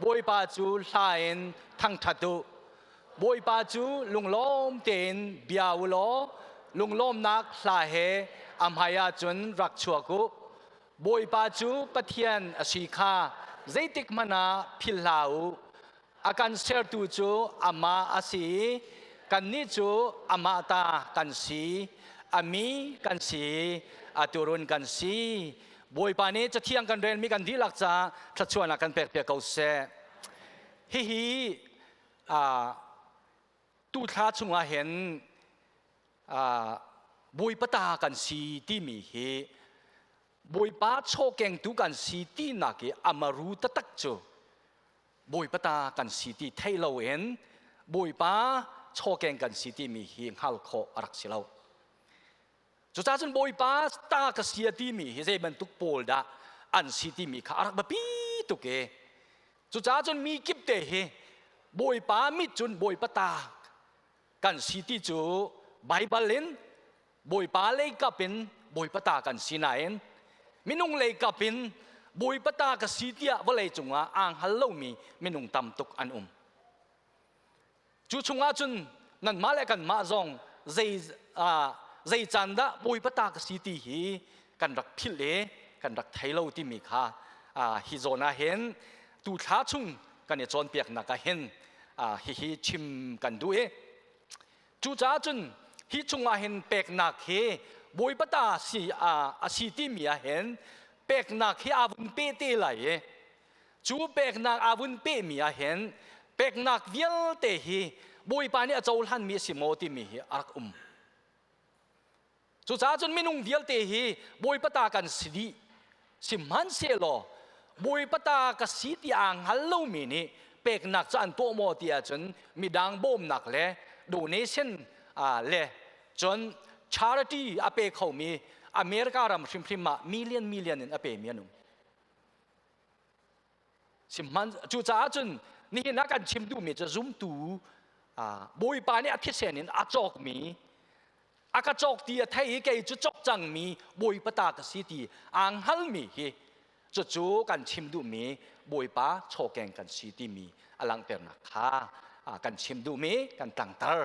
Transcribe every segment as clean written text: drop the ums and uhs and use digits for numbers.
Bawipa cu hla in thangṭhat u. Bawipa cu lunglawm tein bia u law lunglawmnak hla he a hmaiah cun rak chuak u. Bawipa cu Pathian a si kha zeitik hmanh ah philh hlah u. A kan sertu cu amah a si i kannih cu amah ta kan si, a mi kan si, a tuurun kan si. Bawipa nih Cathiang kan relmi kan dihlak caah thluachuahnak kan pekpiak ko seh. Hihi tuthla chungah hin Bawipa ta kan si timi hi Bawipa chawkengtu kan si tinak i amaru taktak cu Bawipa ta kan si ti thei loin Bawipa chawkeng kan si timi hi hngal khawh a rak si lo. Cucaah cun Bawipa ta ka si a timi hi zei bantuk pawl dah an si timi kha a rak biapi tuk i cucaah cun mi kip te hi Bawipa mit cun Bawipa ta kan si ti cu Baibal in Bawipa lei kap in Bawipa ta kan si nain minung lei kap in Bawipa ta ka si tiah vawlei cungah aa hngal lomi minung tam tuk an um. Cu chungah cun nanmah le kanmah zong zei zei caan dah Bawipa ta ka si ti hi kan rak philh i kan rak thei lo timi kha hi zawn ah hin tu thla chung kan i cawnpiaknak ah hin hihi chim kan duh i cucaah cun hi chungah hin peknak hi Bawipa ta si a si timi ah hin peknak hi aa vun pe te lai i Cu peknak aa vun pehmi ah hin peknak vialte hi Bawipa nih a cohlanmi a si maw timi hi a rak um. Cucaah cun minung vialte hi Bawipa ta kan si dih. Sihmanhsehlaw Bawipa ta ka si ti aa hngal lomi nih peknak cu an tuah maw ti ahcun midang bawmnak le donation le cun charity a pe khomi America ram hrimhrim ah million million in a pemi an um. Sihman cucaah cun nihin ah kan chim duhmi cu zumtu Bawipa nih a thisen in a cawkmi a ka cawk ti a thei i kei cu cawk cangmi Bawipa ta ka si ti aa hngalmi hi cucu kan chim duhmi Bawipa chawkeng kan si timi a langhternak kha kan chim duhmi kan tlangtar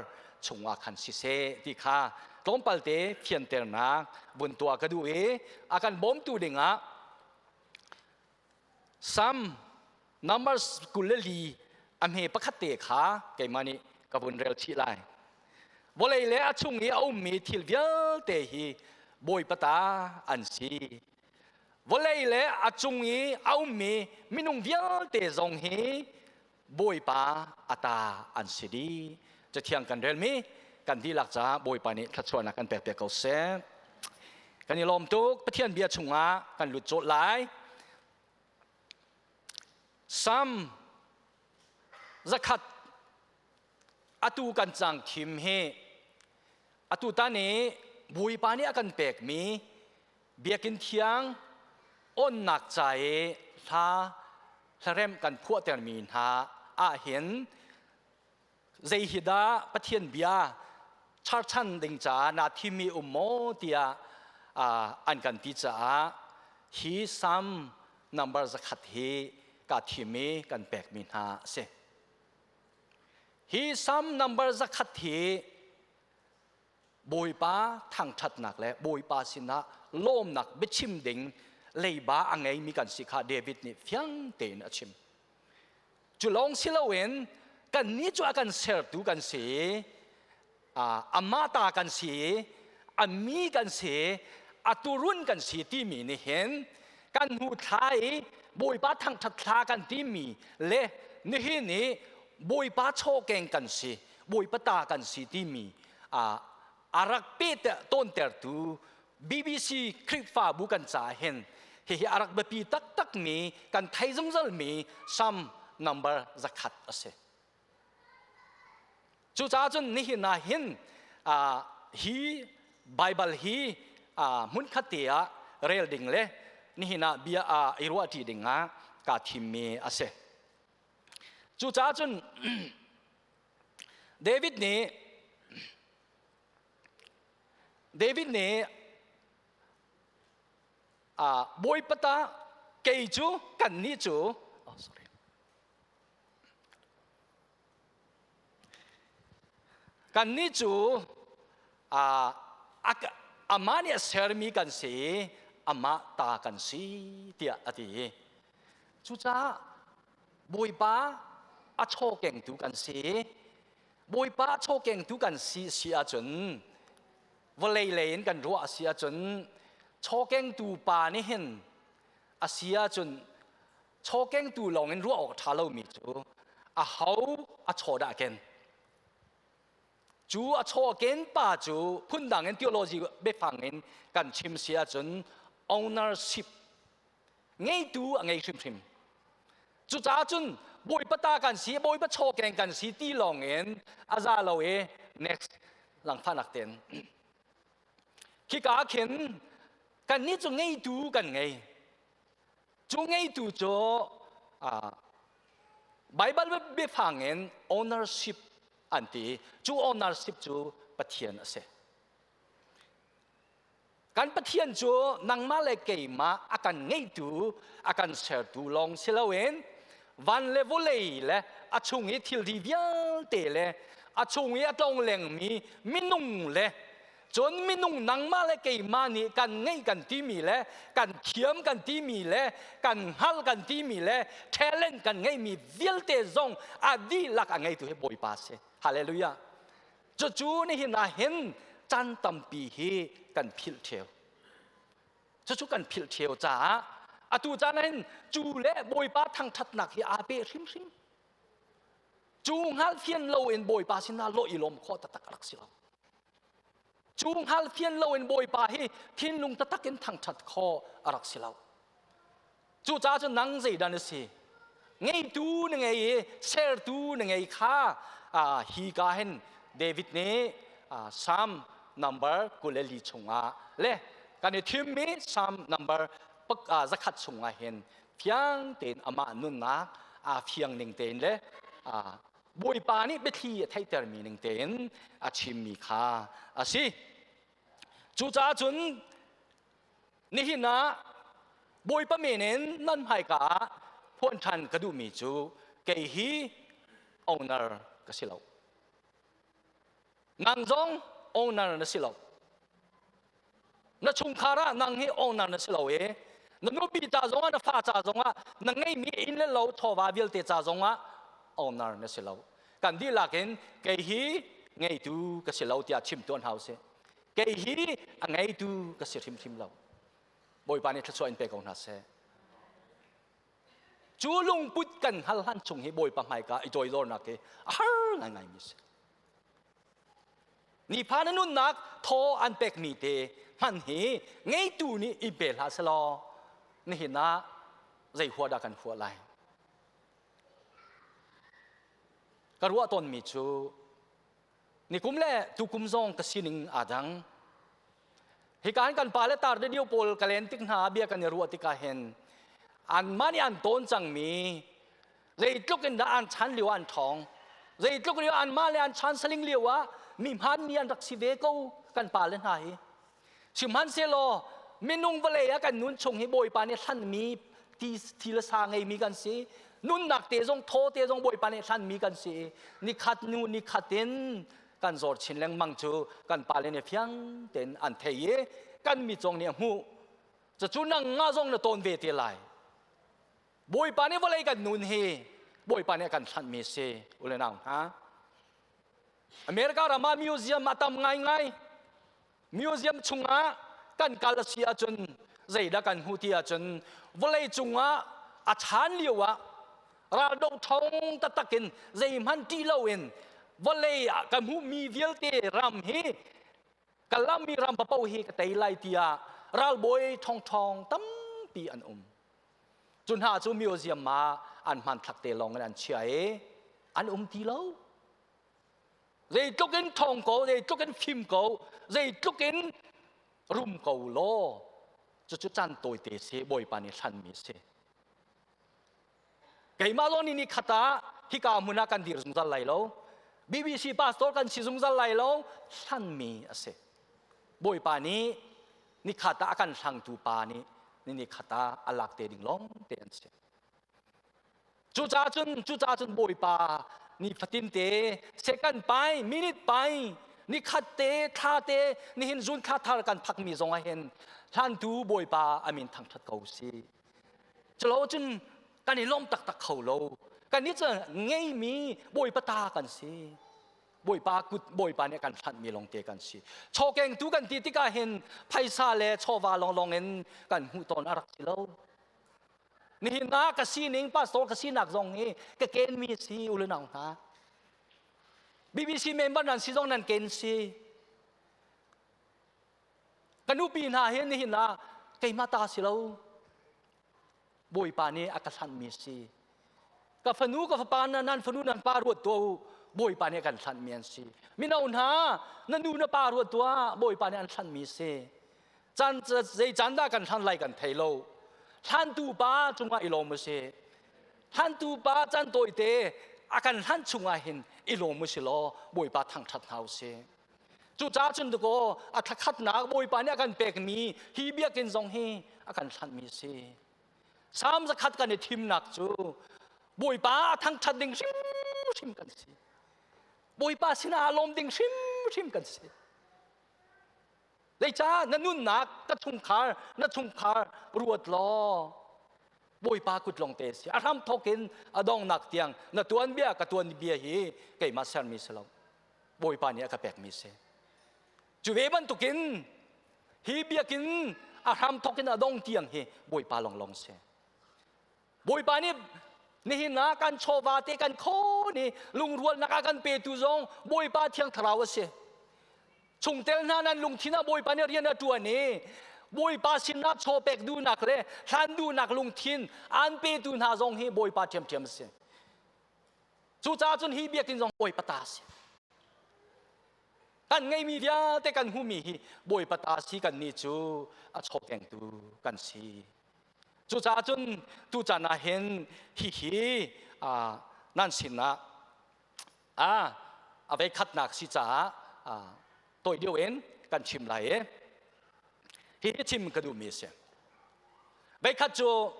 chungah khan siseh ti kha tlawmpal te fianternak vun tuah ka duh i a kan bawmtu dingah Sam number 24 a hme pakhat te kha keimah nih ka vun rel chih lai. Vawlei le a chung i a ummi thil vialte hi Bawipa ta an si. Vawlei le a cung i a ummi minung vialte zong hi Bawipa a ta an si dih. Cathiang kan relmi kan dihlak caah Bawipa nih thluachuahnak kan pek piak ko seh. Kan i lawm tuk. Pathian bia chungah kan lut cawlh lai. Sam 100 atu kan cang thim hi atu tan i Bawipa nih a kan pekmi biakinn thiang onnak ca i hla hlaremh kan phuahtermi hna ahhin zei hi dah Pathian bia charchan ding caah naa thimmi um maw tiah an kan ti caah hi Salm number 100 hi kaa thim i kan pekmi hna a si. Hi Salm number 100 hi Bawipa thangṭhatnak le Bawipa sinah lawmnak biachim ding leiba a ngeimi kan si kha David nih fiang tein a chim. Cu lawng si loin kannih cu a kan sertu kan si, amah ta kan si, a mi kan si, a turun kan si timi nih hin kan hnu thla i Bawipa thangṭhat thla kan timi le nihin i Bawipa chawkeng kan si, Bawipa ta kan si timi a rak pe tawntertu BBC Khrihfabu kan caah hin hihi a rak biapi taktakmi kan thei zungzalmi Psalm number 100 a si. Cucaah cun nihin ah hin hi Bible hi hmunkhat te ah rel ding le nihin ah bia i ruahṭi ding ah kaa thimmi a si. Cucaah cun David nih David nih Bawipa ta kei cu kannih cu oh, sorry. Kannih cu amah nih a sermi kan si, amah ta kan si tiah a ti. Cucaah Bawipa a chawkengtu kan si. Bawipa a chawkengtu kan si si ahcun vawlei lei in kan ruah a si ahcun chawkengtu pa nih hin a si ahcun chawkengtu lawng in ruah awk a ṭha lomi cu a ho a chaw dah ken cu a chaw ken pa cu phundang in theology biafang in kan chim si ahcun ownership ngeitu a ngei hrimhrim. Cucaah cun Bawipa ta kan si, Bawipa chawkeng kan si ti lawng in a za lo i next langfahnak ten. Khika khin kannih cu ngeitu kan ngei. Cu ngeitu cu Bible biafang in ownership an ti. Cu ownership cu Pathian a si. Kan Pathian cu nangmah le keimah a kan ngeitu, a kan sertu lawng si loin van le vawlei le a chung i thilri vialte le a chung i a tlonglengmi minung le cun minung nangmah le keimah nih kan ngeih kan timi le kan thiam kan timi le kan hngal kan timi le talent kan ngeihmi vialte zong a dihlak a ngeitu hi Bawipa a si. Hallelujah. Cucu nihin ah hin caan tampi hi kan philh ṭheo. Cucu kan philh ṭheo caah atu caan ah hin cu le Bawipa thangṭhatnak hi aa peh hrimhrim. Cu hngalfian loin Bawipa sinah lawh i lawm khawh taktak a rak si lo. Cu hngalfian loin Bawipa hi thinlung taktak in thangṭhat khawh a rak si lo. Cucaah cun nang zeidah na si? Ngeitu na ngei i sertu na ngei kha hi ka hin David nih Psalm number 24 chungah le kan i thimmi Psalm number 100 chungah hin fiang tein amah nunnak aa fiang ning tein le Bawipa nih biathli a theihtermi ning tein a chimmi kha a si. Cucaah cun Nihin ah Bawipa men in nan hmaika ah phuan ṭhan ka duhmi cu kei hi owner ka si lo. Nang zong owner na si lo. Na chungkhar ah nang hi owner na si lo i na nupi ca zongah na fa ca zongah na ngeihmi inn le lo chawva vialte ca zongah owner na si lo. Kan dihlak in kei hi ngeitu ka si lo tiah chim tuan hau sih. Kei hi a ngeitu ka si hrimhrim lo. Bawipa nih thluachuah in pe ko hna seh. Cu lungput kan hngal hlan chung hi Bawipa hmaika i toidornak hi a har ngaingaimi si. Nifa na nunnak thaw an pekmi te hman hi ngeitu nih i pe hlah selaw nihin ah zei hua dah kan huah lai. Ka ruah tawnmi cu Nikum le tukum zong ka sining aa dang. Hika hin kan pa le tar radio pawl ka len tik hna bia kan i ruah tikah hin anmah nih an tawn cangmi zeitluk in dah an chan lio an ṭhawng zeitluk lio anmah le an chan saling lio ah mi hmanmi an rak si ve ko kan pa le hna hi Sihmanhsehlaw minung vawlei ah kan nun chung hi Bawipa nih hlanmi ti thi le sa ngeimi kan si. Nunnak te zong thaw te zong Bawipa nih hlanmi kan si i nikhat nu nikhat in kan zor chin lengmang cu kan pale nih fiang tein an thei i kan mi zong nih a hmuh. Cucu nang nga zong na tawn ve te lai. Bawipa nih vawlei kan nun hi Bawipa nih a kan hlanhmi a si u le nau hna. America ram ah museum a tam ngaingai. Museum chungah kan kal a si ahcun zeidah kan hmuh ti ahcun vawlei cungah a chan lio ah raldo ṭhawng taktak in zeihmanh ṭih loin vawlei ah ka hmuhmi vialte ram hi ka lammi ram paoh hi ka tei lai tiah ralbawi ṭhawngṭhawng tampi an um. Cu hna cu museum ah an hmanthlak te lawng in an chia i an um ti lo. Zeitluk in ṭhawng ko, zeitluk in fim ko, zeitluk in rum ko law, cucu caan tawite si, Bawipa nih hlanmi si. Keimah zong nih ni khat ah hika hmun ah kan dir zungzal lai lo. BBC pastor kan si zungzal lai lo, hlanmi a si. Bawipa nih nikhat ah a kan hlangtu pa nih ni nikhat ah a lak te ding lawng te an si. Cucaah cun Bawipa Nifatin te second pai, minute pai, nikhat te, thla te, nihin zun thla thar kan phak mi zong ah hin hlantu Bawipa amin thangthat ko si. Culo cun kan i lawm taktak kho lo. Kan nih cu ngeimi Bawipa ta kan si. Bawipa kut Bawipa nih kan hlanhmi lawngte kan si. Chawkengtu kan ti tikah hin phaisa le chawva lawnglawng in kan hmuh tawn a rak si lo. Nihin ah ka sining pastor ka sinak zong hi ka kenmi si u le nau hna. BBC member nan si zong nan ken si. Ka nupi hna hi nihin ah keimah ta si lo. Bawipa nih a ka hlanhmi si. Ka fanu ka fapa na nan fanu nan pa ruat tuah u. Bawipa nih a kan hlanhmi an si. Mino hna na nu na pa ruat tuah Bawipa nih an hlanhmi si. Caan zei caan dah kan hlan lai kan thei lo. Hlantu pa cungah i lawm u si. Hlantu pa caan tawite a kan hlan chungah hin i lawm u si law Bawipa thangṭhat hna u si. Cucaah cun dakaw a thlakhatnak Bawipa nih a kan pekmi hi biakinn zong hi a kan hlanhmi a si. Salm 100 kan i thimnak cu Bawipa a thangṭhat ding hrimhrim kan si. Bawipa sinah aa lawm ding hrimhrim kan si. Zeicah na nunnak ka chungkhar na chungkhar ruat law Bawipa kut lawng te si. A hram thawk in a dongnak tiang na tuanbia ka tuanbia hi keimah sermi si lo. Bawipa nih a ka pekmi si. Cu ve bantukin hi biakinn a hram thawk in a dong tiang hi Bawipa lawnglawng si. Bawipa nih nihin ah kan chawva te kan khawn i lungrualnak a kan petu zong Bawipa Thiang Thlarau a si. Chungtel hna nan lungthin ah Bawipa nih rian a ṭuan i Bawipa sinah chaw pek duhnak le hlan duhnak lungthin an petu hna zong hi Bawipa ṭhiamṭhiam a si. Cucaah cun hi biakinn zong Bawipa ta a si. Kan ngeimi vialte kan hmuhmi hi Bawipa ta si kan nih cu a chawkengtu kan si. Cucaah cun tuchan ah hin hihi nan sinah a vei khatnak si caah tawi deuh in kan chim lai i hihi chim ka duhmi a si. Veikhat cu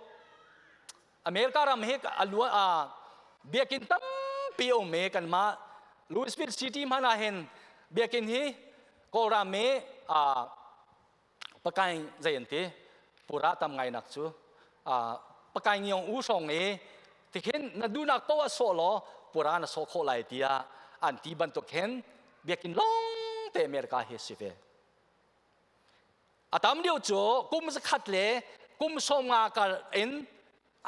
America ram hi a lua a biakinn tampi a um i kanmah Louisville City hmanh ah hin biakinn hi Kawlram i pakai zei an ti pura tam ngai nak cu pakai ngiong u hrawng i tikhin na duhnak poah sawh law pura na sawh khawh lai tiah an ti bantuk hin biakinn lawng te America hi si ve. A tam deuh cu kum 100 le kum 50 kar in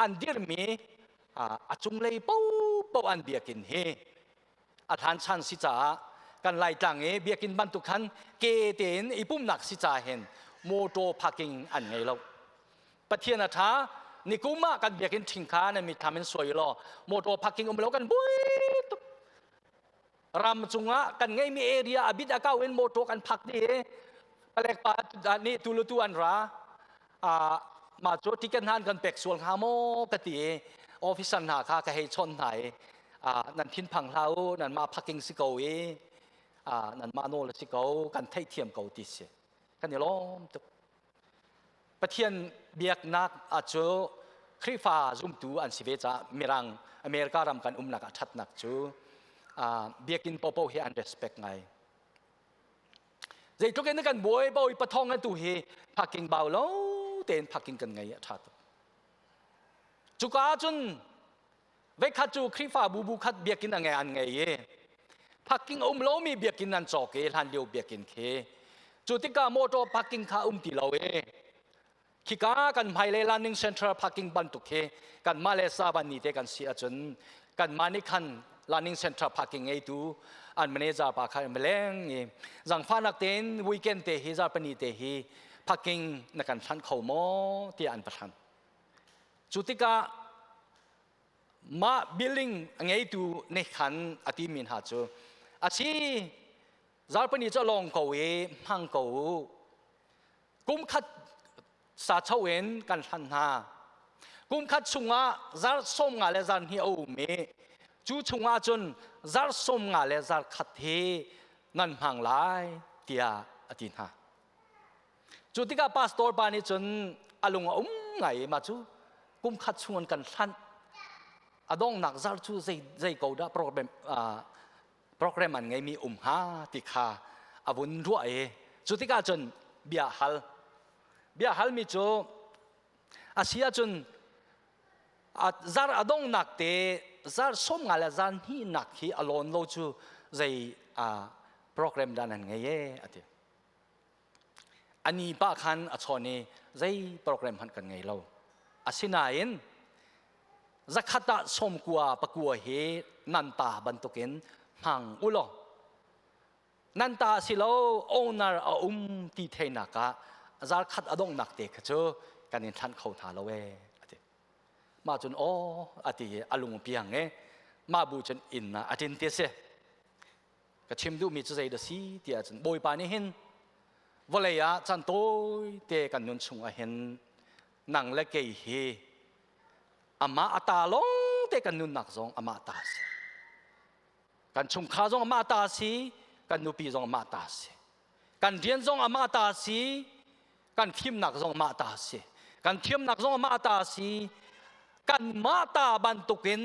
an dirmi a cunglei paohpaoh an biakinn hi a hlan chan si caah kan Laitlang i biakinn bantuk khan ke tein i pumnak si caah hin motor parking an ngei lo. Pathian a ṭha nikum ah kan biakinn ṭhing kha nan mitthlam in suai law motor parking um lo kan buai tuk. Ram cungah kan ngeimi area a bit a kau in motor kan phak dih i palek pa nih tu le tu an ra. Mah cu ticket hna an kan pek sual hnga maw ka ti i officer hna kha ka hei chawnh hna i nan thinphang hlah u, nanmah phaking si ko i nanmah nawl a si ko, kan theihthiam ko ti si. Kan i lawm tuk. Pathian biaknak ah cu Khrihfa zumtu an si ve caah Mirang America ram kan umnak ah ṭhatnak cu biakinn popo hi an respect ngai. Zeitluk in kan buai bawi pathong an tu hi phaking bau lo tein phaking kan ngei a ṭha tuk. Cuka ahcun veikhat cu Khrihfa bu bu khat biakinn a ngei an ngei i parking a um lomi biakinn an cawk i hlan lio biakinn khi cu tikah motor parking kha um ti lo i khika kan hmailei landing central parking bantuk khi kanmah le savan ni te kan si ahcun kanmah nih khan landing central parking ngeitu an manager pa kha an leng i zangfahnak tein weekend te hi zarpani te hi parking na kan hlan kho maw tiah an va hlan. Cu tikah mah building a ngeitu nih khan a timi hna cu a si zarpani cu a lawng ko i hmang ko u kum khat sa cho in kan hlan hna kum khat chungah zar 50 le zar 2 a um i cu chungah cun zar 50 le zar khat hi nan hmang lai tiah a ti hna. Cu tikah pastor pa nih cun a lung a um ngai i mah cu kum khat chung an kan hlanh. A donghnak zarh cu zei zei ko dah program program an ngeimi um hnga ti kha a vun ruah i cu tikah cun bia hal. Bia halmi cu a si ahcun zarh a donghnak te zarh 15 le zarh hnihnak hi a lawn lo cu zei program dah nan ngei e a ti. Ani pa khan a chawn i zei program hmanh kan ngei lo. Asinain zakhat ah 90 pakua hi nan ta bantukin hmang u law nan ta si lo owner a um ti theinak ah zarkhat a donghnak te kha cu kan in thlanh kho hna lo ee a ti. Mah cun aw a ti i a lung piang i mah bu cun inn ah a ṭin ti a si. Ka chim duhmi cu zei dah si ti ahcun Bawipa nih hin vawlei ah caan tawite kan nun chung ah hin nang le kei hi amah a ta lawng te kan nunnak zong amah ta si. Kan chungkhar zong amah ta si, kan nupi zong amah ta si. Kan rian zong amah ta si, kan fimnak zong amah ta si. Kan thiamnak zong amah ta si. Kanmah ta bantukin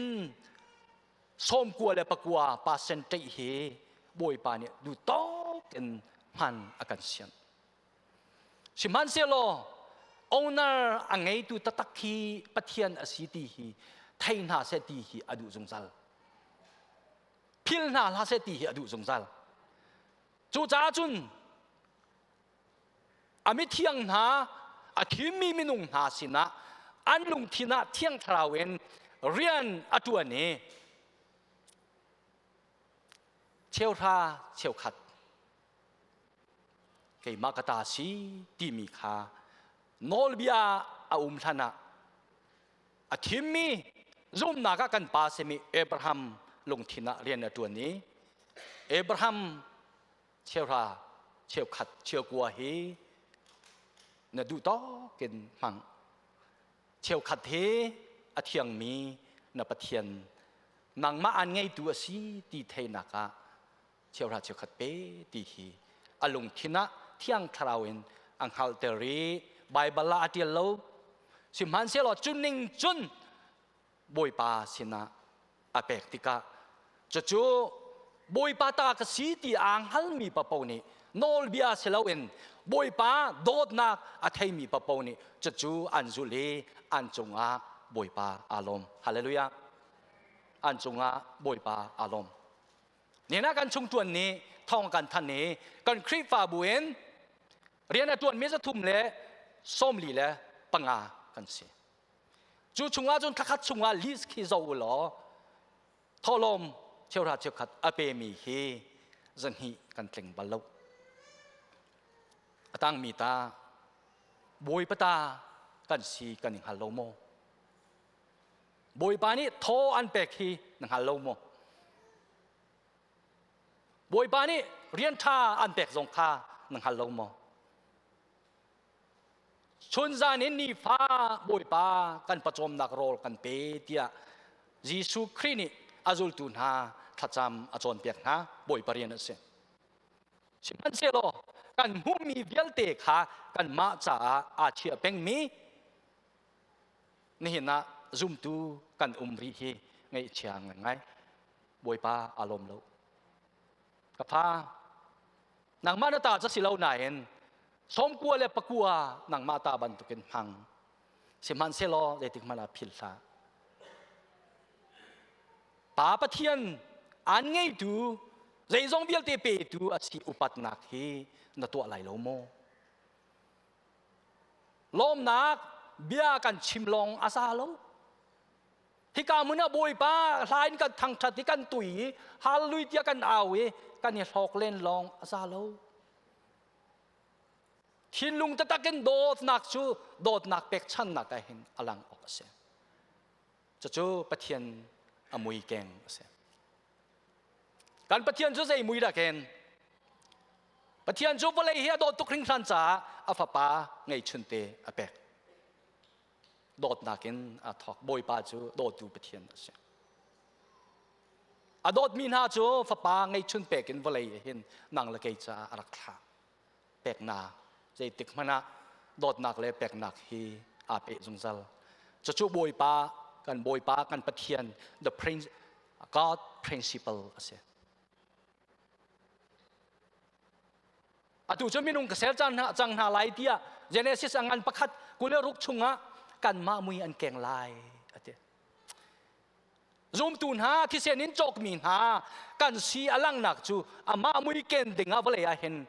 99 percentage hi Bawipa nih duh tawk in hman a kan sianh. Sihmanhsehlaw owner a ngeitu taktak hi Pathian a si ti hi thei hna seh ti hi a duh zungzal. Phil hna hlah seh ti hi a duh zungzal. Cucaah cun a mithiang hna a thimmi minung hna sinah an lungthin ah thiang thlarau in rian a ṭuan i cheuhra cheukhat keimah ka ta si timi kha nawlbia a um hlan ah a thimmi zumnak ah kan pa simi Abraham lungthin ah rian a ṭuan i Abraham cheuhra cheukhat cheukua hi na duh tawk in hmang cheukhat hi a thiangmi na Pathian nangmah an ngeitu a si ti theinak ah cheuhra cheukhat pe ti hi a lungthin ah thiang thlarau in a hngalhter i Baibal ah a ṭial lo sihmanhsehlaw cu ning cun Bawipa sinah a pek tikah cucu Bawipa ta ka si ti aa hngalmi paoh nih nawlbia si loin Bawipa dawtnak a theimi paoh nih cucu an zulh i an cungah Bawipa aa lawm. Hallelujah. An cungah Bawipa aa lawm. Nina kan chung tuan nih thawng kan than i kan Khrihfabu in rian a tuanmi 345 kan si. Cu chungah cun thlakhat chungah list khi zoh u law thawhlawm cheuhra cheukhat a pemi hi 200 kan tling bal lo. A tangmi ta Bawipa ta kan si kan i hngal lo maw? Bawipa nih thaw an pek hi na hngal lo maw? Bawipa nih rian ṭha an pek zong kha na hngal lo maw? Chunzan in nifa Bawipa kan pawcawmnak rawl kan pe tiah Jesuh Khrih nih a zultu hna thlacam a cawnpiak hna Bawipa rian a si. Sihmanhsehlaw kan hmuhmi vialte kha kanmah caah aa chia pengmi nihin ah zumtu kan um rih hi ngaihchia ngaingai Bawipa aa lawm lo. Ka fa nangmah na ta ca si lo nain 99 nangmah ta bantukin hmang sihmanhsehlaw zeitik hmanh ah philh hlah Pa Pathian aan ngeitu zeizong vialte petu a si upatnak hi na tuah lai lo maw lawmnak bia kan chim lawng a za lo hika hmun ah Bawipa hla in kan thangṭhat i kan tui i hallelujah tiah kan au i kan i hlawk len lawng a za lo Thinlung taktak in dawtnak cu dawtnak pekchannak ah hin a lang awk a si. Cucu Pathian a mui keng a si. Kan Pathian cu zei mui dah ken? Pathian cu vawlei hi a dawt tuk hringhran caah a fapa ngeihchunte a pek. Dawtnak in aa thawk. Bawipa cu dawtu Pathian a si. A dawtmi hna cu fapa ngeihchun pek in vawlei hin nang le kei caah a rak thlah. Peknak zeitik hmanh ah dawtnak le peknak hi aa peh zungzal. Cucu Bawipa kan Bawipa kan Pathian the prince God principle a si. Atu cu minung ka ser cang hna, cang hna lai tiah Genesis a ngan pakhat 26 chungah kanmah mui an keng lai a ti. Zumtu hna thisen in cawkmi hna kan si a langhnak cu amah mui ken ding ah vawlei ah hin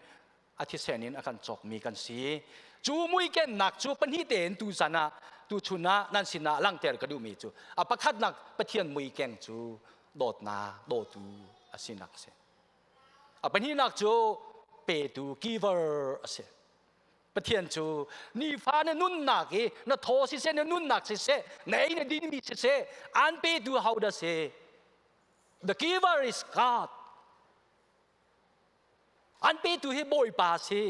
a thisen in a kan cawkmi kan si. Cu mui kennak cu pahnih tein tu zan ah tu chun ah nan sinah langhter ka duhmi cu a pakhatnak Pathian mui keng cu dawtnak dawtu a sinak a si. A pahnihnak cu petu giver a si. Pathian cu nifa na nunnak i na thaw siseh na nunnak siseh na ei na dinmi siseh an petu ho dah si? The giver is God. An petu hi Bawipa si.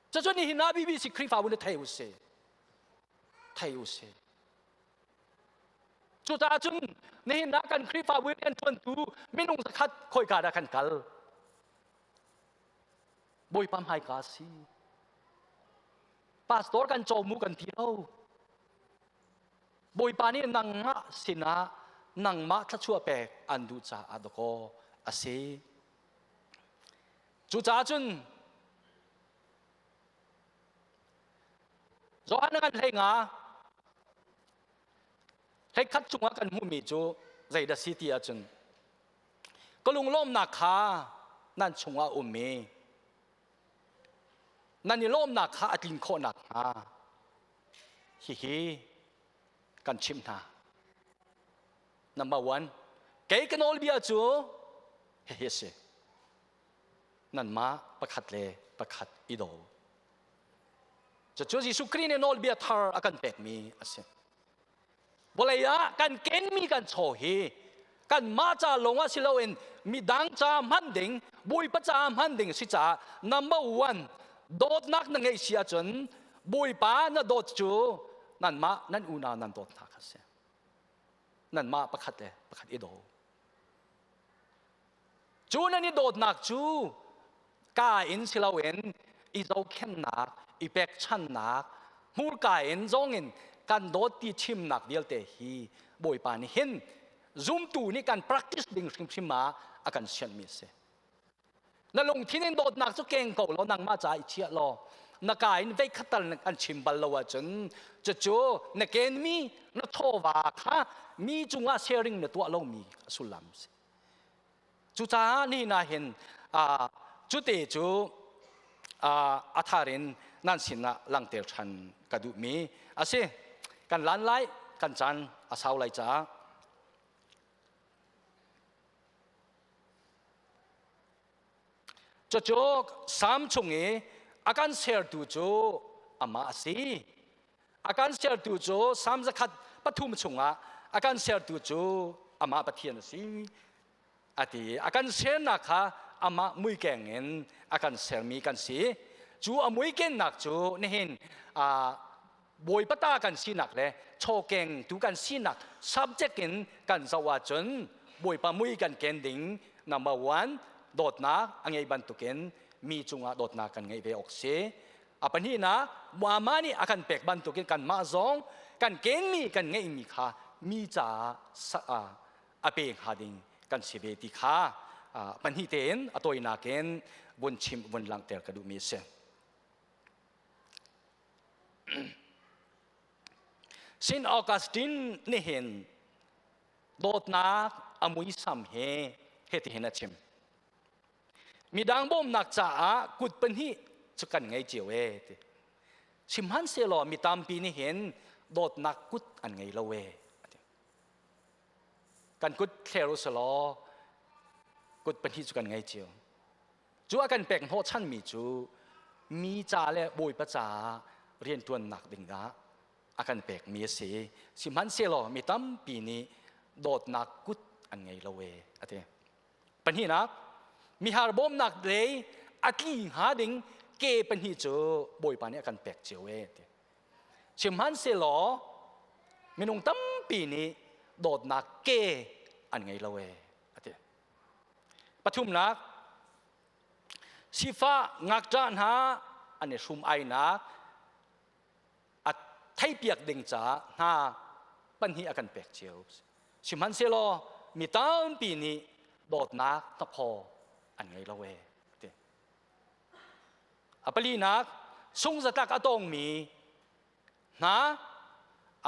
Cucu nihin ah BBC Khrihfabu na thei u si. Thei u si. Cucaah cun nihin ah kan Khrihfabu rian ṭuantu minung zakhat khoika dah kan kal? Bawipa hmaika a si. Pastor kan cawm u kan ti lo. Bawipa nih nangmah sinah nangmah thluachuah pek an duh caah dakaw a si. Cucaah cun Johan kan hlei nga hleikhat chungah kan hmuhmi cu zeidah si ti ahcun ka lunglawmnak kha nan chungah um i nan i lawmnak kha a tlin khawh nakhnga hihi kan chimh hna. Number one, kei ka nawlbia cu hihi a si. Nanmah pakhat le pakhat i daw. Cucu Jesuh Khrih nih nawlbia thar a kan pekmi a si. Vawlei ah kan kenmi kan chaw hi kanmah ca lawng ah si loin midang ca hman ding, Bawipa ca hman ding si caah number one dawtnak na ngeih si ahcun Bawipa na dawt cu nanmah nan unau nan dawt hna kha si. Nanmah pakhat le pakhat i daw. Cu nan i dawtnak cu ka in si loin i zohkhenhnak, i pekchannak, hmurka in zongin kan dawt ti chimnak vialte hi Bawipa nih hin zumtu nih kan practice ding hrimhrim ah a kan sianhmi a si. Na lungthin in dawtnak cu keng ko law nangmah ca i chiah law na ka in veikhat tal an chim bal lo ahcun cucu na kenmi na chawva kha mi cungah sharing na tuah lomi a sullam a si. Cucaah nihin ah hin cute cu a thar in nan sinah langhter ṭhan ka duhmi a si. Kan lan lai, kan caan a sau lai caah. Cucu Salm chung i a kan sertu cu amah a si. A kan sertu cu Salm 103 chungah a kan sertu cu amah Pathian a si a ti. A kan sernak kha amah muikeng in a kan sermi kan si. Cu a muikennak cu nihin Bawipa ta kan sinak le chawkeng tu kan sinak subject in kan zoh ahcun Bawipa mui kan ken ding number one dawtnak a ngei bantukin mi cungah dawtnak kan ngeih ve awk si. A pahnihnak Muama nih a kan pek bantukin kanmah zong kan kenmi kan ngeihmi kha mi caah a pe hnga ding kan si ve ti kha pahnih tein a tawinak in vun chim vun langhter ka duhmi a si. Saint Augustine nih hin dawtnak a muisam he hitihin a chim. Midang bawmnak caah kut pahnih cu kan ngei cio e ti. Sihmanhsehlaw mi tampi nih hin dawtnak kut an ngei lo e. Kan kut thler u selaw kut pahnih cu kan ngei cio. Cu a kan pek hnawhchanmi cu mi ca le Bawipa caah rianṭuannak dingah a kan pekmi a si. Sihmanhsehlaw mi tampi nih dawtnak kut an ngei lo e a ti. Pahnihnak, mihar bawmnak lei a tli hnga ding ke pahnih cu Bawipa nih a kan pek cio e ti. Sihmanhsehlaw minung tampi nih dawtnak ke an ngei lo e a ti. Pathumnak, sifah ngakṭah hna an i hrum ainak a theihpiak ding caah hna. Panhnih a kan pek cio. Sihmanhsehlaw mi tampi nih dawtnak hnakhaw an ngei lo ee ti. A palinak sungzatlak a tongmi hna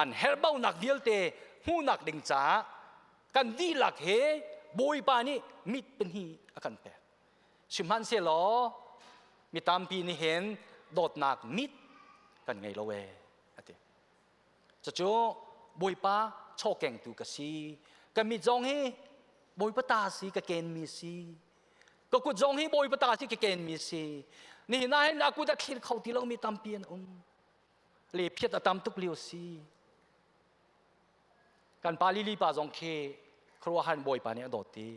an herhbaunak vialte hmuhnak ding caah kan dihlak he Bawipa nih mit pahnih a kan pek. Sihmanhsehlaw mi tampi nih hin dawtnak mit kan ngei lo ee a ti. Cucu Bawipa chawkengtu ka si. Ka mit zong hi Bawipa ta si ka kenmi si. Ka kut zong hi Bawipa ta si ka kenmi si. Nihin ah hin a kut a thlir kho ti lomi tampi an um. Le phiat a tam tuk lio si. Kan pa Lili pa zong khi khuaruahhar in Bawipa nih a dawt ti.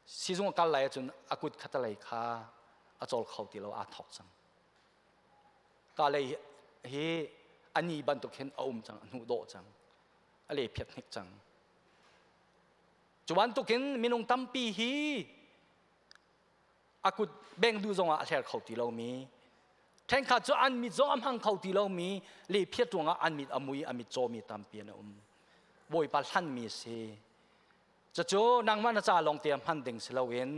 Sizung a kal lai ahcun a kut khatalei kha a cawl kho ti lo aa thawk cang. Ka lei hi a ni bantuk hin a um cang, a hnuh dawh cang, a le phiat hnik cang. Cu bantukin minung tampi hi a kut beng duh zongah a hler kho ti lomi, ṭhenkhat cu an mit zong a hmang kho ti lomi, le phiat ruangah an mit a mui, a mit cawmi tampi an um. Bawipa hlanmi si. Cucu nangmah na ca lawng te hman ding si loin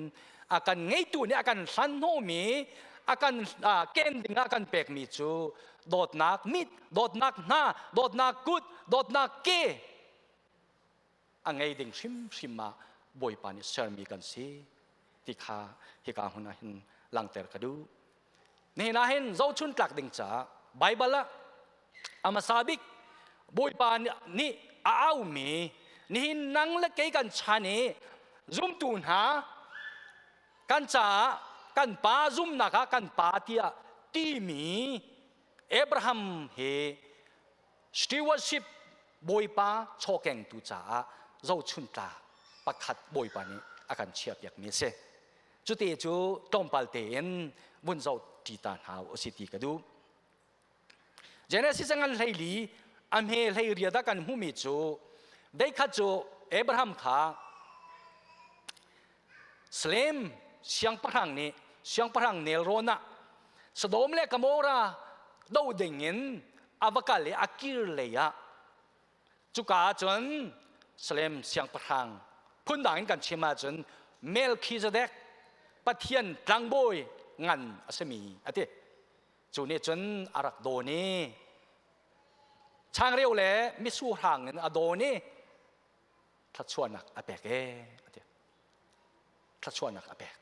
a kan ngeitu nih a kan hlan hnawhmi a kan ken ding ah kan pekmi cu dawtnak mit, dawtnak hna, dawtnak kut, dawtnak ke a ngei ding hrimhrim ah Bawipa nih sermi kan si ti kha hika hmun ah hin langter ka duh. Nihin ah hin zohchun tlak ding caah Baibal ah a hmasa bik Bawipa nih a aumi nihin nang le kei kan chan i zumtu hna kan caah kan pa zumnak ah kan pa tiah timi Abraham hi stewardship Bawipa chawkengtu caah zohchun tlak pakhat Bawipa nih a kan chiahpiakmi a si. Cuti cu tlawmpal tein vun zoh ṭi ta hna u si ti ka duh. Genesis ngan 14 a hme 18 ah kan hmuhmi cu deikhat cu Abraham kha Salem siangpahrang nih siangpahrang nelrawn ah Sodom le Gomorrah do ding in a va kal i a kir lei ah cuka ah cun Salem siangpahrang phundang in kan chim ahcun Melchizedek Pathian tlangbawi ngan a simi a ti. Cu nih cun a rak dawn i changreu le mitsurhang in a dawn i thluachuahnak a pek ee a ti. Thluachuahnak a pek.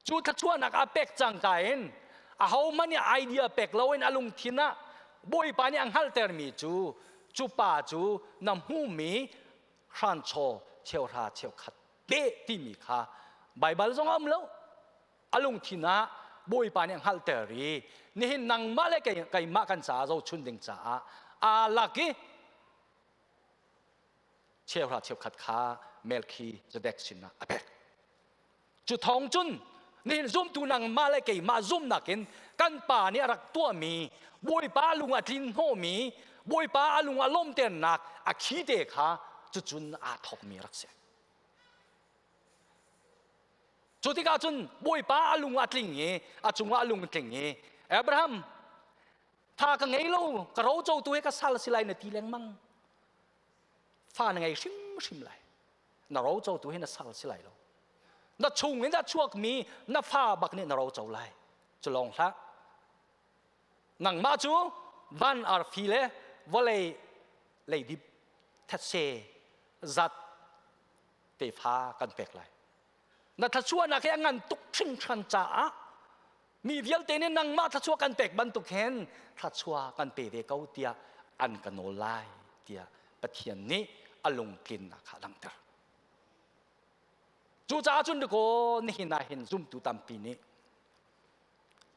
Cu thluachuahnak a pek cangka in ahohmanh nih idea pek loin a lungthin ah Bawipa nih a hngalhtermi cu cu pa cu na hmuhmi hranchaw cheuhra cheukhat pe timi kha Baibal zong a um lo. A lungthin ah Bawipa nih a hngalhter i nihin nangmah le keimah kan caah zohchun ding caah aa lak i cheuhra cheukhat kha Melchizedek sinah a pek. Cu thawng cun nihin zumtu nangmah le keimah zumnak in kan pa nih a rak tuahmi Bawipa a lung a tlin hnawhmi Bawipa a lung a lawmternak a khi te kha cucun aa thawkmi rak si. Cu tikah cun Bawipa a lung a tling i a cungah a lung a tling i Abraham tha ka ngei lo ka rocotu he ka sal si lai na ti lengmang fa na ngei hrimhrim lai na rocotu hi na sal si lai lo na chung in a chuakmi na fa bak nih na roco lai cu lawng hlah nangmah cu van arfi le vawlei leidip thetse zat tefa kan pek lai na thluachuahnak hi a ngan tuk hringhran caah mi vialte nih nangmah thluachuah kan pek bantuk hin thluachuah kan pe ve ko tiah an ka nawl lai tiah Pathian nih a lungtlinnak kha a langhter. Cucaah cun dikaw nihin ah hin zumtu tampi nih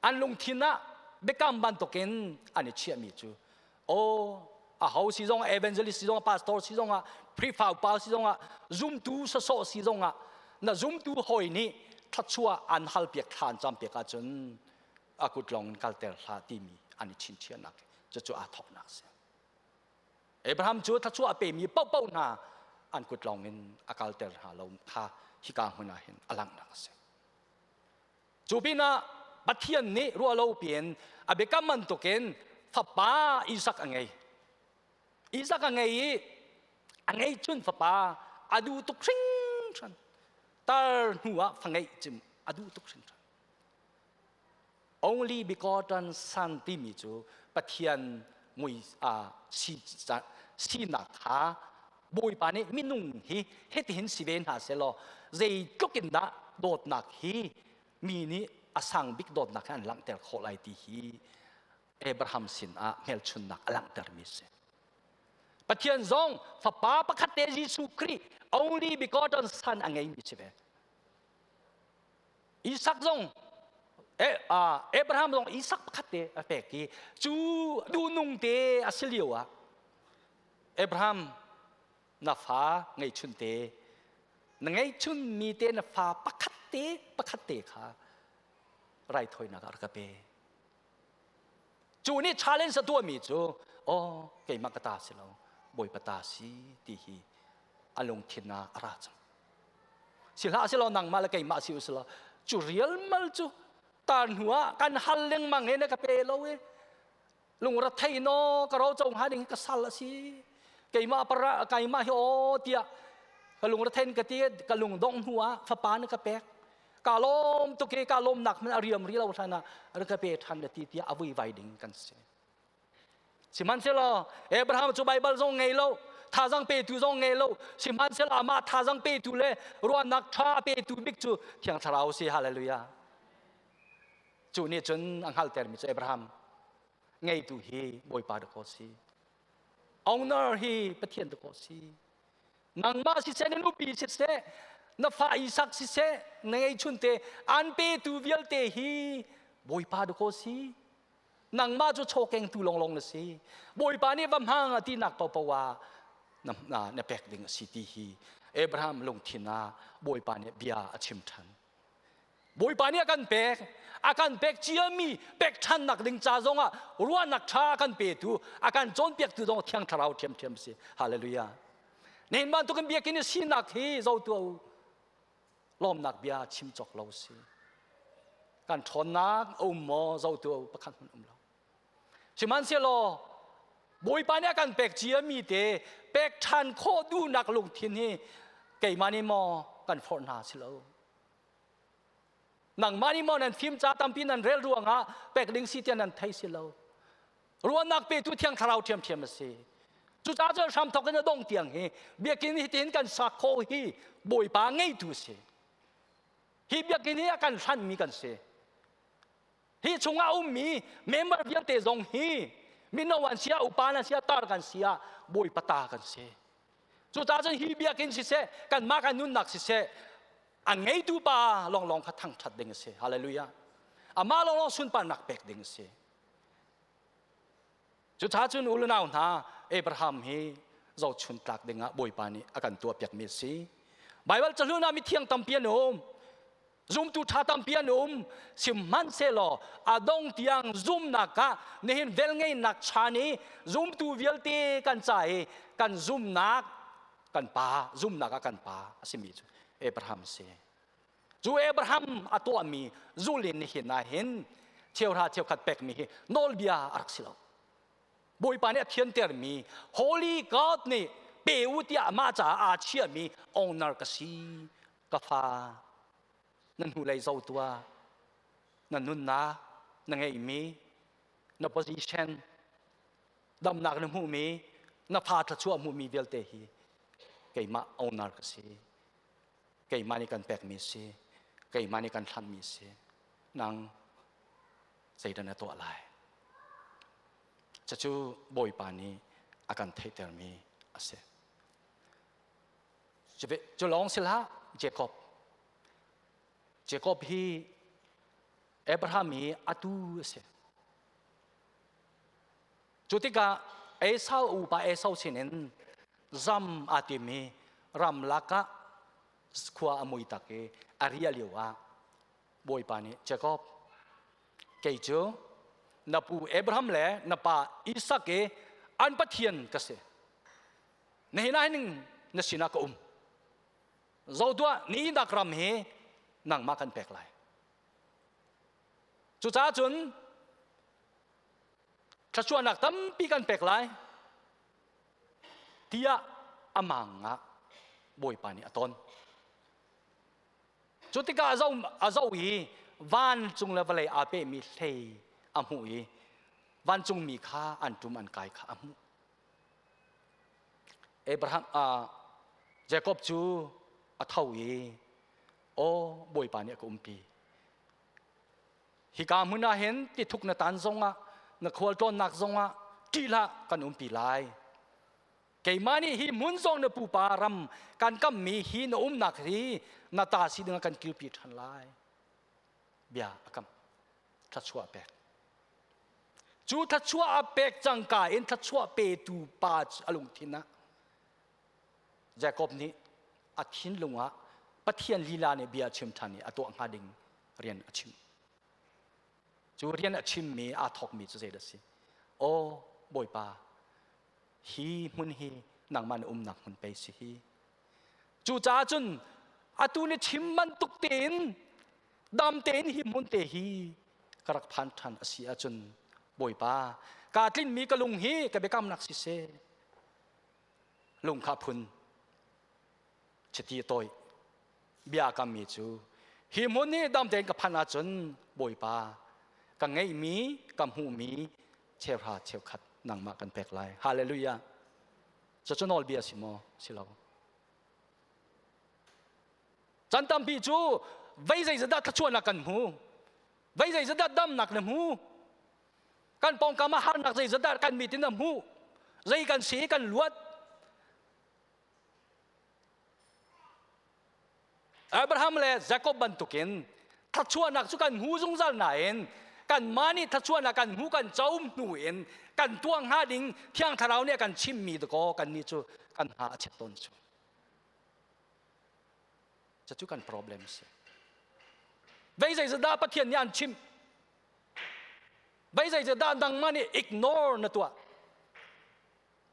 an lungthin ah biakam bantukin an i chiahmi cu aw aho si zong evangelist si zong pastor si zong ah Khrihfa upa si zong ah zumtu sawsawh si zong ah na zumtu hawi nih thluachuah an halpiak thla an campiak ahcun a kut lawng in kalter hlah timi an i chinchiahnak cucu aa thawknak a si. Abraham cu thluachuah a pemi paohpaoh hna an kut lawng in a kalter hna lo kha hika hmun ah hin a langhnak a si. Cu pinah Pathian nih ruah lo piin a biakam bantukin fapa Isak a ngei. Isaac a ngei i a ngeihchun fapa a duh tuk hringhran. Tar hnu ah fa ngeih cim a duh tuk hringhran. Only begotten son timi cu Pathian mui si sinak kha Bawipa nih minung hi hitihin si ve hna selaw zeitluk in dah dawtnak hi mi nih a sang bik dawtnak hi an langhter khawh lai ti hi Abraham sin ah hmelchunnak a langhtermi si. Pathian zong fapa pakhat te Jesuh Khrih only begotten son a ngeimi si ve. Isak zong Abraham zong Isak pakhat te a pek i cu duhnung te a si lio ah Abraham na fa ngeihchun te na ngeihchun mi te na fa pakhat te pakhat te kha raithawinak ah rak ka pe. Cu nih challenge a tuahmi cu aw keimah ka ta si lo Bawipa ta si ti hi a lungthin ah a ra cang. Si hlah si law nangmah le keimah si usila cu rialmal cu tar hnu ah kan hal lengmang he na ka pe lo e lungre thei no ka ro co hnga ding ka sal a si keimah para keimah hi aw tiah ka lungre thein ka ti ka lung dong hnu ah fapa na ka pek ka lawm tuk i ka lawmnak hmanh a riam ri lo hlan ah rak ka pe ṭhan na ti tiah a vuivai ding kan si. Sihmanhsehlaw Abraham cu Baibal zong ngei lo, thazang petu zong ngei lo, sihmanhsehlaw amah thazang petu le ruahnak ṭha petu bik cu Thiang Thlarau si. Hallelujah. Cu nih cun a hngalhtermi cu Abraham ngeitu hi Bawipa dakaw si. Owner hi Pathian dakaw si. Nangmah siseh, na nupi siseh, na fa Isak siseh, na ngeihchunte an petu vialte hi Bawipa dakaw si. Nangmah cu chawkengtu longlong na si. Bawipa nih va hmang a tinak paohpaoh ah na, na, na pek ding a si ti hi Abraham lungthin ah Bawipa nih bia a chim ṭhan. Bawipa nih a kan pek, a kan pek ciami pek ṭhannak ding ca zongah ruahnak ṭha a kan petu, a kan cawnpiaktu zong Thiang Thlarau ṭhiamṭhiam si. Hallelujah. Nihin bantukin biakinn i sinak hi zotu u. Lawmnak bia chim cawk lo si. Kan ṭhawnnak a um maw zotu u pakhat hmanh um lo. Sihmanhsehlaw Bawipa nih a kan pek ciami te pek ṭhan khawh duhnak lungthin hi keimah nih maw kan forh hna si lo. Nangmah nih maw nan fim ca tampi nan rel ruangah pek ding si tiah nan thei si lo. Ruahnak petu Thiang Thlarau ṭhiamṭhiam a si. Cucaah cun hramthawk in a dong tiang hi biakinn hi tin kan sak khawh hi Bawipa ngeitu si. Hi biakinn hi a kan hlanmi kan si. Hi chungah ummi member vialte zong hi mino an sia, upa an sia, tar kan sia, Bawipa ta kan si. Cucaah cun hi biakinn siseh, kanmah kan nunnak siseh, a ngeitu pa lawnglawng kha thangṭhat ding a si. Hallelujah. Amah lawnglawng sunparnak pek ding a si. Cucaah cun u le nau hna, Abraham hi zohchun tlak dingah Bawipa nih a kan tuahpiakmi a si. Baibal cahlun ah mithiang tampi an um. Zumtu ṭha tampi an um. Sihmanhsehlaw a dong tiang zumnak ah nihin velngeihnak chan i zumtu vialte kan ca i kan zumnak kan pa zumnak ah kan pa a simi cu Abraham a si. Cu Abraham a tuahmi zulin nihin ah hin cheuhra cheukhat pekmi hi nawlbia a rak si lo. Bawipa nih a thiantermi Holy God nih pe u tiah amah caah aa chiahmi owner ka si ka fa na hnulei zo tuah na nunnak na ngeihmi na position damnak na hmuhmi na fa thluachuah hmuhmi vialte hi keimah owner ka si keimah nih kan pekmi si keimah nih kan hlanhmi si nang zeidah na tuah lai cucu bawipa nih a kan theihtermi a si cu lawng si hlah Jacob Jacob hi Abraham hi atu a si Cu tikah Esau upa Esau sinin zam aa tim i ramlak ah khua a mui tak i a riah lio ah Bawipa nih Jacob kei cu na pu Abraham le na pa Isak i an Pathian ka si. Nihin ah hin na sinah ka um. Zotuah ni nak ram hi nangmah kan pek lai. Cucaah cun thluachuahnak tampi kan pek lai. Tiah amang ah Bawipa nih a ton. Cu tikah a zoh i vancung le vawlei aa pehmi hlei a hmuh i vancungmi kha an ṭum an kai kha a hmuh. Abraham Jacob cu a tho i aw Bawipa nih a ka umpi. Hika hmun ah hin tithuk na tan zongah na khualtlawnnak zongah ṭih hlah kan umpi lai. Keimah nih hi hmun zong na pupa ram kan kammi hi na umnak hi na ta si ding ah kan kilpi ṭhan lai. Bia a kam. Thluachuah pek. Cu thluachuah a pek cangka in thluachuah petu pa a lungthin ah Jacob nih a thinlung ah Pathian lila nih bia a chim ṭhan i a tuah hnga ding rian a chim. Cu rian a chimmi aa thawkmi cu zeidah a si? Aw Bawipa, hi hmun hi nangmah na umnak hmun pei si hi. Cucaah cun atu ni chim bantuk tein dam tein hi hmun te hi ka rak phan ṭhan a si ahcun Bawipa kaa tlinmi ka lung hi ka biakamnak siseh lung kha phun chiti tawi bia kammi cu hi hmun hi dam tein ka phanh ahcun Bawipa ka ngeihmi ka hmuhmi cheuhra cheukhat nangmah kan pek lai. Hallelujah. Cucu nawlbia si maw? Si lo. Chan tampi cu vei zeizadah thluachuahnak kan hmu. Vei zeizadah damnak na hmu. Kan pawngkam ah harnak zeizadah kan mit in na hmu. Zei kan si kan luat. Abraham le Jacob bantukin thluachuahnak cu kan hmu zungzal nain kanmah nih thluachuahnak kan hmu kan co hnu in kan tuah hnga ding Thiang Thlarau nih a kan chimmi dakaw kannih cu kan hna a chet tawn cu. Cucu kan problem a si. Vei zeizahdah Pathian nih an chimh? Vei zeizahdah nangmah nih ignore na tuah?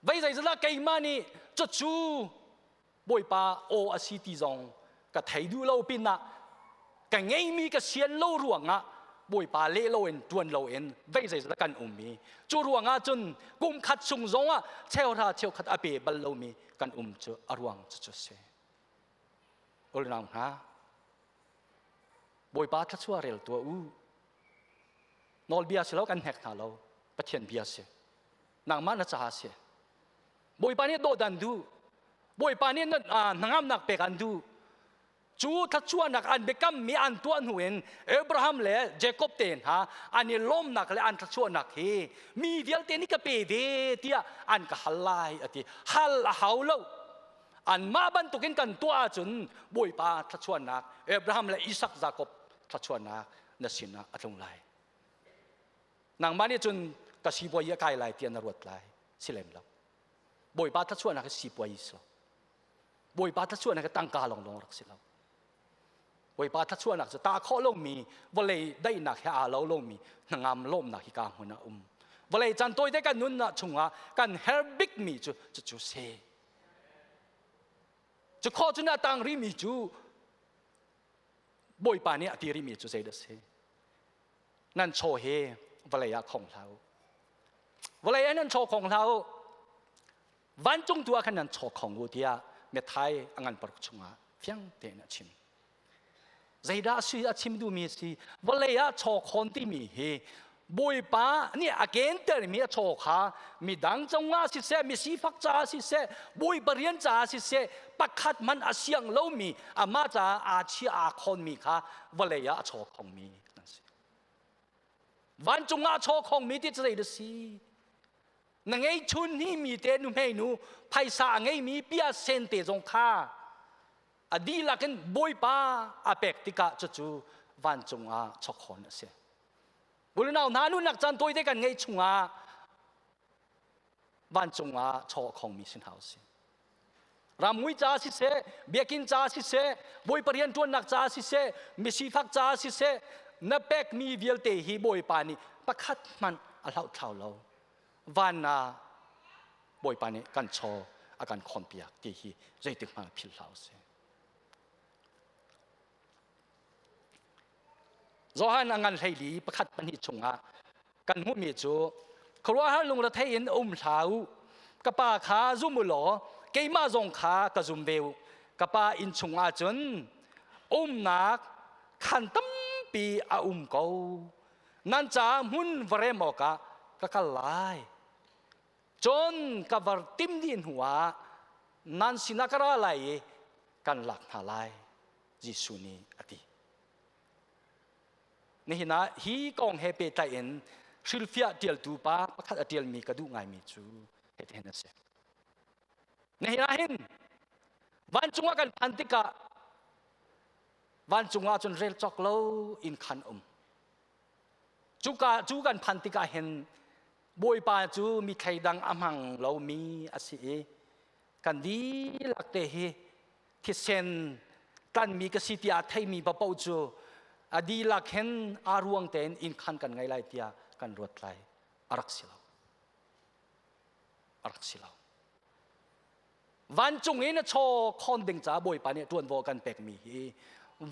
Vei zeizahdah keimah nih cucu Bawipa aw a si ti zong ka thei duh lo pinah ka ngeimi ka sian lo ruangah Bawipa leh loin ṭuan loin vei zeizat kan um i cu ruangah cun kum khat chung zongah cheuhra cheukhat a pe bal lomi kan um cu a ruang cucu a si. Unau hna, Bawipa thluachuah rel tuah u. Nawlbia si lo kan hnek hna lo, Pathian bia si. Nangmah na caah si. Bawipa nih dawt an duh. Bawipa nih hnangamnak pek an duh. Cu thluachuahnak an biakammi an tuah hnu in Abraham le Jacob te hna an i lawmnak le an thluachuahnak hi mi vialte nih ka pe ve tiah an ka hal lai a ti. Hal a hau lo. Anmah bantukin kan tuah ahcun Bawipa thluachuahnak Abraham le Isak Jacob thluachuahnak na sinah a tlung lai. Nangmah nih cun ka sipuai a kai lai tiah na ruat lai. Si lem lo. Bawipa thluachuahnak hi sipuai si lo. Bawipa thluachuahnak hi tangka lawnglawng rak si lo. Bawipa thluachuahnak cu ta khawh lomi vawlei daihnak he aa lo lomi hnangam lawmnak hi ka hmun ah um. Vawlei caan tawite kan nunnak chungah kan her bikmi cu cucu si. Cu khawh cun a tang rihmi cu Bawipa nih a ti rihmi cu zeidah si? Nan chaw hi vawlei ah khong hlah u. Vawlei ah nan chaw khong hlah u. Vancung tu ah khan nan chaw khong u tiah Matthai a ngan paruk chungah fiang tein a chim. Zeidah a si a chim duhmi a si? Vawlei ah chaw khawn timi hi Bawipa nih a kentermi a chaw kha midang cungah siseh, mi sifak caah siseh, Bawipa rian caah siseh, pakhat hmanh a siang lomi amah caah aa chia aa khawnmi kha vawlei ah a chaw khongmi an si. Vancung ah a chaw khongmi ti cu zei dah si? Na ngei chun hi mi te nu hmei nu phaisa a ngeimi pia sen te zong kha a dihlak in Bawipa a pek tikah cucu vancung ah chawkhawn a si. Unau hna nunnak caan tawite kan ngeih chungah vancung ah chaw a khongmi si hna usih. Ramngui ca siseh, biakinn ca siseh, Bawipa rianṭuannak ca siseh, misifak ca siseh, na pekmi vialte hi Bawipa nih pakhat hmanh a hlohthlau lo. Van ah Bawipa nih kan chaw a kan khawnpiak ti hi zeitik hmanh philh hlah usih. Johan a ngan hleili pakhat pahnih chungah kan hmuhmi cu khuaruahhar lungrethei in um hlah u. Ka Pa kha zum u law keimah zong kha ka zum ve u. Ka Pa inn chungah cun umnak khan tampi a um ko. Nan caah hmun va rem awkah ka kal lai. Cun ka var tim dih hnuah nan sinah ka ra lai i kan lak hna lai, Jesuh nih a ti. Nihin ah hi kong he pehtlai in hrilhfiah ṭialtu pa pakhat a ṭialmi ka duh ngaimi cu hitihin a si. Nihin ah hin vancung ah kan phan tikah vancung ah cun rel cawk lo in khan um. Cuka cu kan phan tikah hin Bawipa cu mi thleidang a hmang lomi a si i kan dihlak te hi thisen tlanmi ka si tiah theimi paoh cu a dihlak hin aa ruang tein inn khan kan ngei lai tiah kan ruat lai. A rak si lo. A rak si lo. Vancung in a chaw khawn ding caah Bawipa nih ṭuanvo kan pekmi hi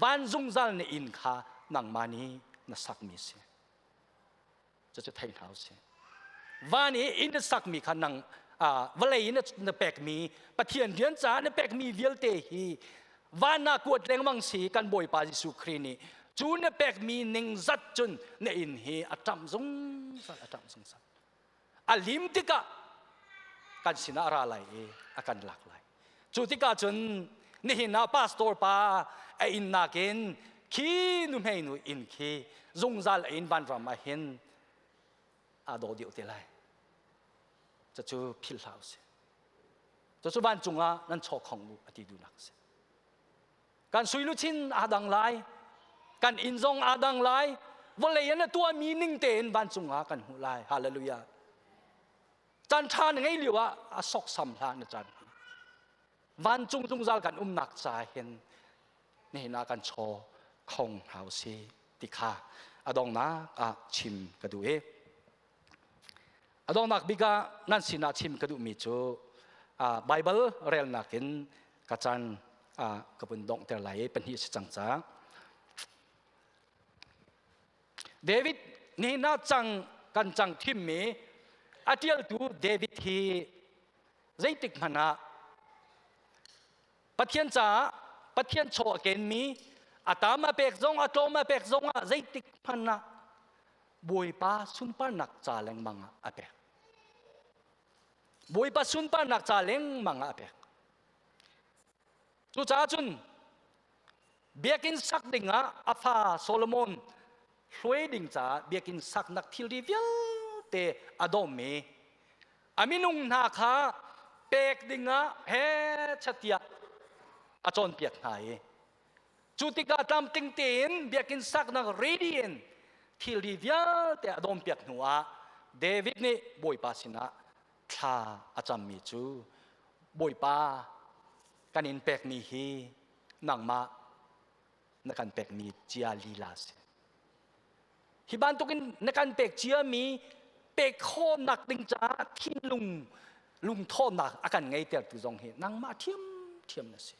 van zungzal na inn kha nangmah nih na sakmi si. Cucu thei hna usih. Van i inn na sakmi kha nang vawlei in na pekmi Pathian rian caah na pekmi vialte hi van ah kuat lengmang si kan Bawipa Jesuh Khrih nih cu na pekmi ning zat cun na inn hi a ṭamh zungzal a ṭamh zungzal. A lim tikah kan sinah a ra lai i a kan lak lai. Cu tikah cun nihin ah pastor pa a inn nakin khi nuhmei nu inn khi zungzal a inn vanram ah hin aa daw deuh te lai. Cucu philh hlah usih. Cucu vancung ah nan chaw khong u a ti duhnak a si. Kan suiluchin aa dang lai, kan inn zong aa dang lai, vawlei in a tuahmi ning tein vancung ah kan hmuh lai. Hallelujah. Caan ṭha na ngei lio ah a sawksam hlah na caan hi. Vancung zungzal kan umnak ca hin nihin ah kan chaw khong hna usih ti kha a donghnak ah chim ka duh i a donghnak bik ah nan sinah chim ka duhmi cu Baibal relnak in ka caan ka vun donghter lai i pahnih si cang ca. David nihin ah cang kan cang thimmi a ṭialtu David hi zeitik hmanh ah Pathian caah Pathian chaw a kenmi a tam a pek zong a tlawm a pek zong ah zeitik hmanh ah Bawipa sunparnak ca lengmang ah a pek. Bawipa sunparnak ca lengmang ah a pek. Cucaah cun biakinn sak ding ah a fa Solomon hluai ding caah biakinn saknak thilri vialte a dawmmi a minung hna kha pek dingah he chatiah a cawnpiak hna i cu tikah tlamtling tein biakinn saknak ready in thilri vialte a dawmpiak hnuah David nih Bawipa sinah thla a cammi cu Bawipa kan in pekmi hi nangmah na kan pekmi cia lila si. Hi bantukin na kan pek ciami pek khawhnak ding caah thinlung lungthawhnak a kan ngeitertu zong hi nangmah ṭhiamṭhiam na si.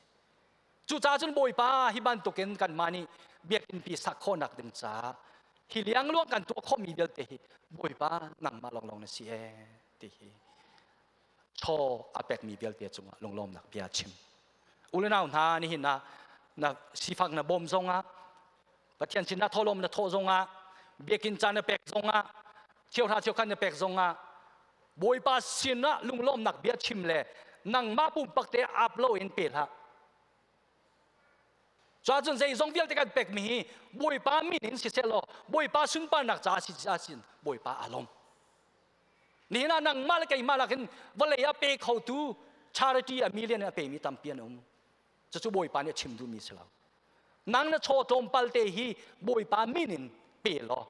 Cucaah cun Bawipa hi bantukin kanmah nih biakinnpi sak khawhnak ding caah hi liangluang kan tuah khawhmi vialte hi Bawipa nangmah lawnglawng na si ee ti hi chaw a pekmi vialte cungah lunglawmnak bia chim. U le nau hna nihin ah na sifak na bawm zongah Pathian sin na thawhlawm na thawh zongah biakinn ca na pek zongah cheuhra cheukhat na pek zongah Bawipa sinah lunglawmnak bia chim le nangmah pumpak te ap loin pe hlah. Cuahcun zeizong vialte kan pekmi hi Bawipa min in siseh law Bawipa sunparnak caah si sin Bawipa aa lawm. Nihin ah nangmah le keimah lakin vawlei ah pe khotu charity a million a pemi tampi an um. Cucu Bawipa nih a chim duhmi si lo. Nang na chaw tlawmpal te hi Bawipa min in pe law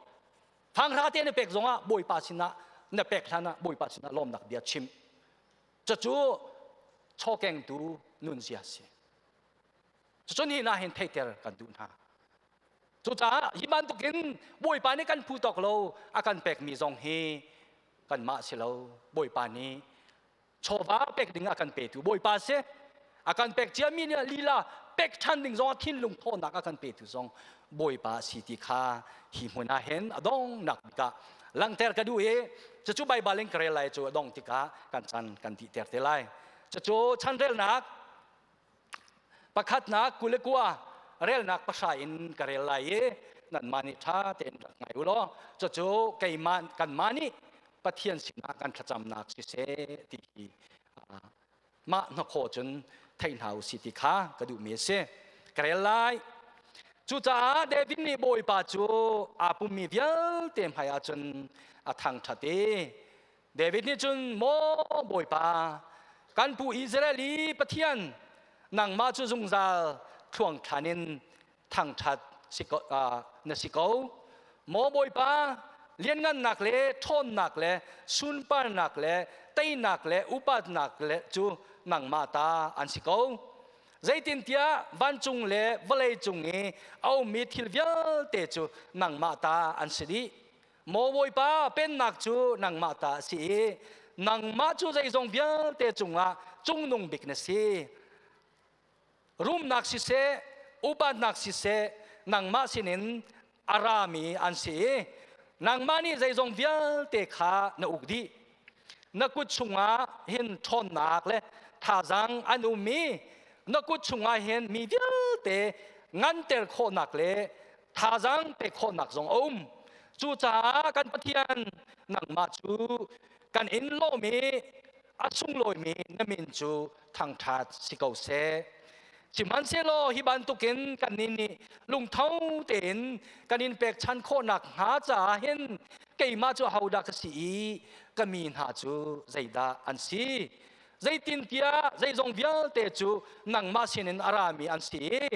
fanghra te na pek zongah Bawipa sinah na pek hlan ah Bawipa sinah lawmnak bia chim. Cucu chawkengtu nunzia si. Cucu nihin ah hin theiter kan duh hna. Cucaah hi bantukin Bawipa nih kan phu tawk lo a kan pekmi zong hi kanmah si lo Bawipa nih chawva pek ding a kan petu Bawipa si a kan pek ciami nih lila pek ṭhan ding zong ah thinlung thawhnak a kan petu zong Bawipa si ti kha hi hmun ah hin a donghnak bik ah langhter ka duh i. Cucu Baibal in ka rel lai cu a dong tikah kan chan kan dih ter te lai. Cucu chanrelnak pakhatnak 29 relnak 9 in ka rel lai i nanmah nih ṭha tein rak ngai u law cucu keimah kanmah nih Pathian sinah kan thlacamnak siseh ti hi mah hnakhaw cun thei hna u si ti kha ka duhmi a si. Ka rel lai. Cucaah David nih Bawipa cu aa pummi vialte hmaiah cun a thangṭhat i David nih cun, Maw Bawipa, kan pu Israel i Pathian, nangmah cu zungzal thluangthlan in thangṭhat na si ko. Maw Bawipa, lianngannak le ṭhawnnak le sunparnak le teinak le upatnak le cu nangmah ta an si ko. Zeitintiah vancung le vawlei cung i a ummi thil vialte cu nangmah ta an si dih. Maw Bawipa, pennak cu nangmah ta a si i nangmah cu zeizong vialte cungah cungnung bik na si. Rumnak siseh, upatnak siseh, nangmah sinin a rami an si i nangmah nih zeizong vialte kha na uk dih. Na kut chungah hin ṭhawnnak le thazaang an um i na kut chungah hin mi vialte nganter khawhnak le thazaang pek khawhnak zong a um. Cucaah kan Pathian nangmah cu kan in lawm i a sunglawimi na min cu thangṭhat si ko seh. Sihmanhsehlaw hi bantukin kannih nih lungtho tein kan in pekchan khawhnak hnga caah hin keimah cu ahodah ka si i ka mi hna cu zeidah an si? Zeitintiah zeizong vialte cu nangmah sinin a rami an si i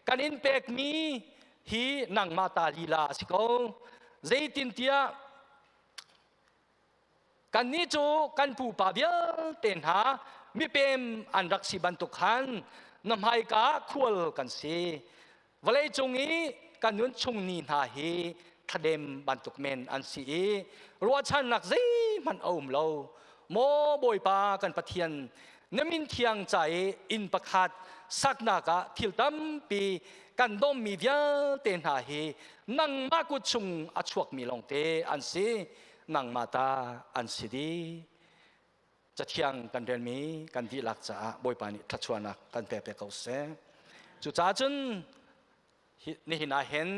kan in pekmi hi nangmah ta lila a si ko. Zeitintiah Kannih cu kan pupa vialte hna mipem an rak si bantuk khan na hmaika khual kan si. Vawlei cung i kan nun chung ni hna hi thladem bantuk men an si i ruahchannak zeihmanh a um lo. Maw Bawipa kan Pathian, na min thiang ca i inn pakhat saknak ah thil tampi kan dommi vialte hna hi nangmah kut chung a chuakmi lawngte an si. Nangmah ta an si dih. Cathiang kan relmi kan dihlak caah Bawipa nih thluachuahnak kan pek pe ko seh. Cucaah cun nihin ah hin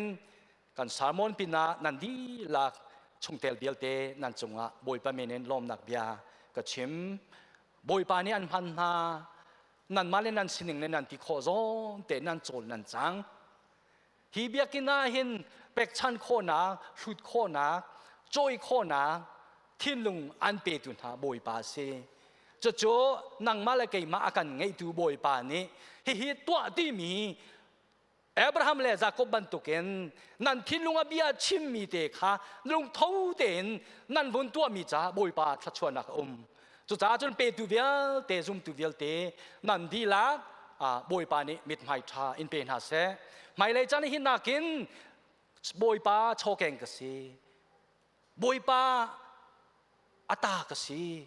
kan sermon pinah nan dihlak chungtel vialte nan cungah Bawipa min in lawmnak bia ka chim. Bawipa nih an hman hna. Nanmah le nan sining le nan ti khawh zawn te nan cawl nan cang. Hi biakinn ah hin pekchan khawhnak, hlut khawhnak, cawi khawhnak thinlung an petu hna Bawipa a si. Cucu nangmah le keimah a kan ngeihtu Bawipa nih hihi tuah timi Abraham le Jakob bantukin nan thinlung a bia chimmi te kha lungtho tein nan vun tuahmi caah Bawipa thluachuahnak a um. Cucaah cun petu vialte, zumtu vialte nan dihlak Bawipa nih mithmai ṭha in pe hna seh. Hmailei caan hi nakin Bawipa chawkeng ka si. Bawipa ata ka si.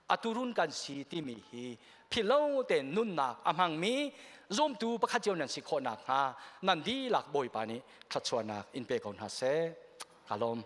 Aturun kan si timi hi phillo tein nunnak a hmangmi zumtu pakhat cio nan si khawh nakhnga nan dihlak Bawipa nih thluachuahnak in pe ko hna seh. Ka lawm.